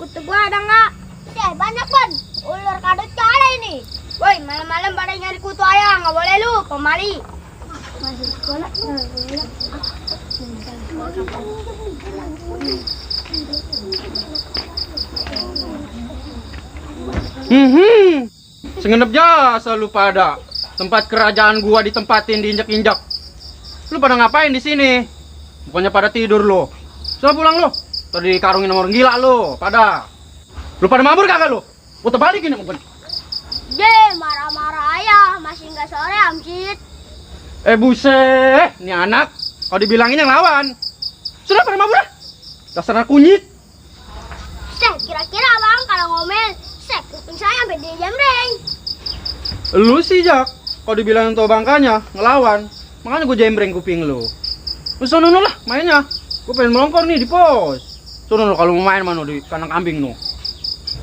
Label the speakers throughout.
Speaker 1: Kutu gua ada nggak? Banyak ban. Ular kadut ada ini. Woi, malam-malam pada nyari kutu ayah, nggak boleh lu, pemali. Masuk sekolah.
Speaker 2: Sengenep jasa lu pada. Tempat kerajaan gua ditempatin diinjak-injak. Lu pada ngapain di sini? Bukannya pada tidur lo. Sudah pulang lo. Tadi dikarungin sama orang gila lo, pada. Lu pada mabur kagak lu? Gua terbalikin emang.
Speaker 1: Marah-marah ayah, masih nggak sore amsit.
Speaker 2: Buset, nih anak. Kalau dibilangin yang lawan. Sudah pada mabur ah? Dasar anak kunyit.
Speaker 1: Kira-kira abang kalau ngomel, kuping saya sampai dia jembreng.
Speaker 2: Lu sih Jak, kalau dibilangin tuh bangkanya ngelawan, makanya gue jembreng kuping lu. Lu sono lah mainnya. Gue pengen melongkor nih di pos. Sono kalau mau main mana di kandang kambing nu.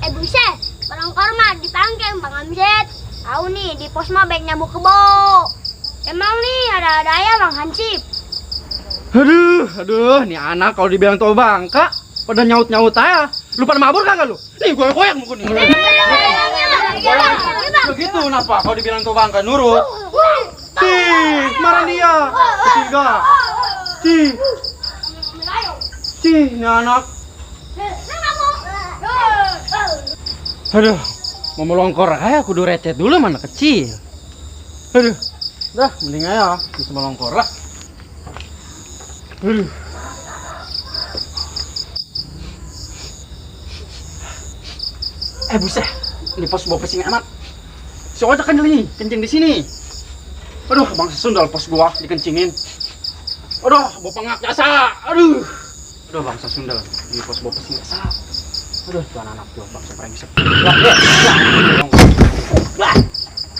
Speaker 1: Buset, melongkor mah dipanggil Bang Amset. Tahu nih di pos mah baik nyamuk kebo. Emang nih ada ya Bang Hansip.
Speaker 2: Aduh, nih anak kalau dibilang tuh bangka, pada nyaut-nyaut aja. Lu pada mabur kagak lu? Nih gue koyak muka nih. Begitu kenapa? Kalau dibilang tuh bangka nurut. Marah dia. Ketiga. Nih anak. Aduh, mau melongkor aja kudu recet dulu mana kecil. Aduh, dah mending aja bisa melongkor lah. Aduh. Buset, ini pos bawa pesing amat. Si ojek kan nih, kencing di sini. Aduh, bangsa sundal pos gua dikencingin. Aduh, bawa pengak jasa. Aduh, bangsa sundal di pos bawa pesing jasa. Aduh, tuan anak tuh bangsa brengsek.
Speaker 3: Lah,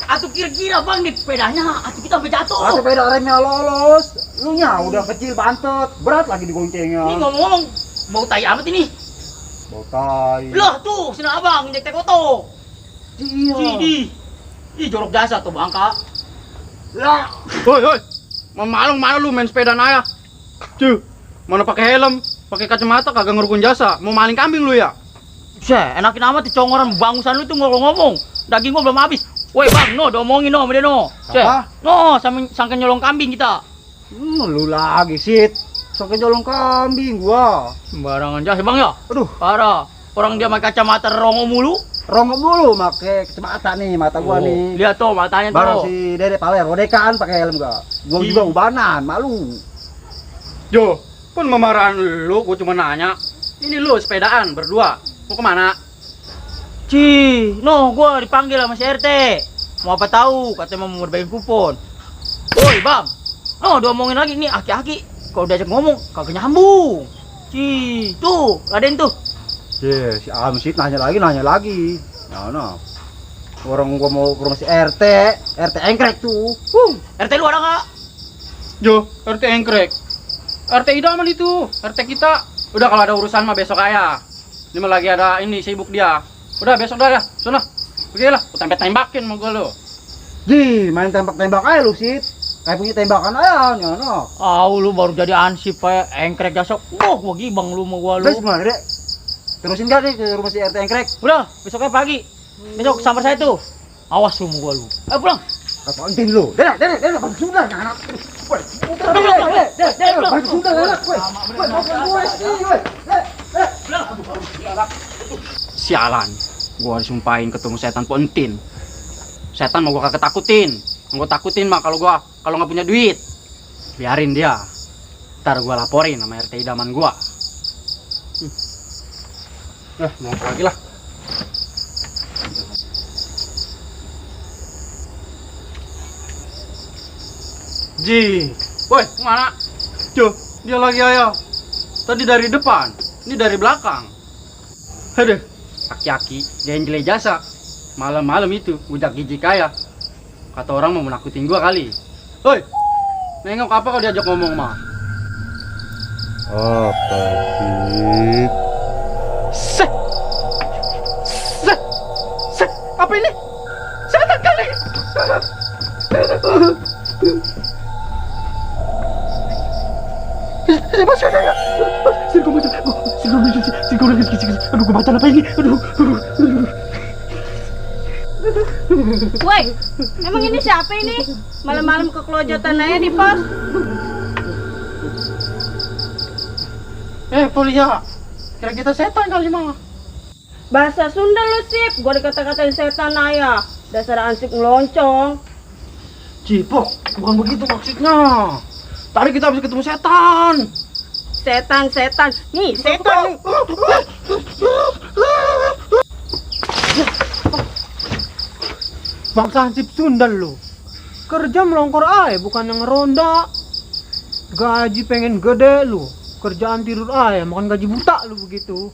Speaker 3: atuh kira-kira bang nih sepedanya, atuh kita sampai jatuh.
Speaker 4: Atuh sepeda remnya lolos. Lu nya udah kecil bantet, berat lagi digoncengnya.
Speaker 3: Ini ngomong-ngomong, bau tai amat ini.
Speaker 4: Bau tai.
Speaker 3: Lah tuh, sini abang injek teh koto.
Speaker 4: Iya.
Speaker 3: Ih, jorok jasa tuh bangka. Lah,
Speaker 2: Hoi, mana lu main sepeda naya? Cuy, mana pakai helm, pakai kacamata kagak ngerukun jasa, mau maling kambing lu ya?
Speaker 3: enakin amat di congoran bangusan lu tuh ngomong. Daging gua belum habis. Woi bang, no, diomongin no sama dia no.
Speaker 4: Apa?
Speaker 3: No, sangka nyolong kambing kita.
Speaker 4: Lu lagi sit. Sok nyolong kambing gua.
Speaker 3: Sembarangan jasa bang ya.
Speaker 4: Aduh,
Speaker 3: Parah. Orang dia pakai kacamata rongo mulu.
Speaker 4: rongok mulu make kacamata nih mata gua nih.
Speaker 3: Lihat tuh matanya
Speaker 4: Barang
Speaker 3: tuh.
Speaker 4: si Dede Paler, rodekan pakai helm gua. Gua juga ubanan, malu.
Speaker 2: Jo, pun memarahan lu, gua cuma nanya. Ini lu sepedaan berdua, mau kemana?
Speaker 3: No, gua dipanggil sama si RT. Mau apa tahu? Katanya mau berbagai kupon. Woi, Bang. No, diomongin lagi nih aki-aki. Kalau diajak ngomong kagak nyambung. Tuh, Raden tuh.
Speaker 4: Si Amsit nanya lagi. Nah. Orang gua mau ke rumah si RT engkrek tuh.
Speaker 3: RT lu ada nggak?
Speaker 2: Jo, RT engkrek. RT idaman itu, RT kita. Udah kalau ada urusan mah besok aja. Ini mah lagi ada ini sibuk dia. Udah besok dah ya, sana. Pergi lah, aku tembakin sama gua lo.
Speaker 4: Main tembak-tembak aja lu sit. Kayak punya tembakan aja nih anak.
Speaker 3: Lu baru jadi ansip kayak engkrek jasa. Gua gibang lu sama gua lu.
Speaker 4: Terus gimana dek? Terusin gak nih ke rumah si RT engkrek?
Speaker 3: Udah, besoknya pagi. Besok samper saya tuh. Awas lu sama gua lu. Ayo pulang.
Speaker 4: Apa antin lu? Dek, balik sudah anak. Woi, dek, balik sudah anak. Woi,
Speaker 2: Sialan, gua disumpahin ketemu setan Pontin. Setan mau gua kagak takutin. Yang gua takutin mah kalau nggak punya duit, biarin dia. Ntar gua laporin sama RT idaman gua. Mau apa lagi lah. Woi, kemana? Dia lagi ayo. Tadi dari depan, ini dari belakang. Aduh, aki-aki, dia yang jelek jasa. Malam-malam itu, budak gigi kaya. Kata orang mau menakutin gua kali. Hoi, nengok apa kalau diajak ngomong mah?
Speaker 4: Apa sih?
Speaker 2: Seh, apa ini? Setan kali. Mas, Aduh, gue baca apa ini? Aduh.
Speaker 5: Woi, emang ini siapa ini? Malam-malam kekelojotan aja di pos.
Speaker 2: Polia. Kira kita setan kali mah.
Speaker 5: Bahasa Sunda lu sip, gua dikata-katain setan aja. Dasar ansik ngeloncong.
Speaker 2: Cipok, bukan begitu maksudnya. Tadi kita habis ketemu setan.
Speaker 5: Setan. Nih, setan nih.
Speaker 6: Bangsa hansip Sunda lu. Kerja melongkor aja bukan yang ngeronda. Gaji pengen gede lu. Kerjaan tidur aja, makan gaji buta lu begitu.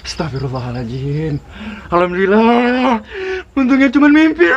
Speaker 2: Astagfirullahaladzim. Alhamdulillah. Untungnya cuma mimpi.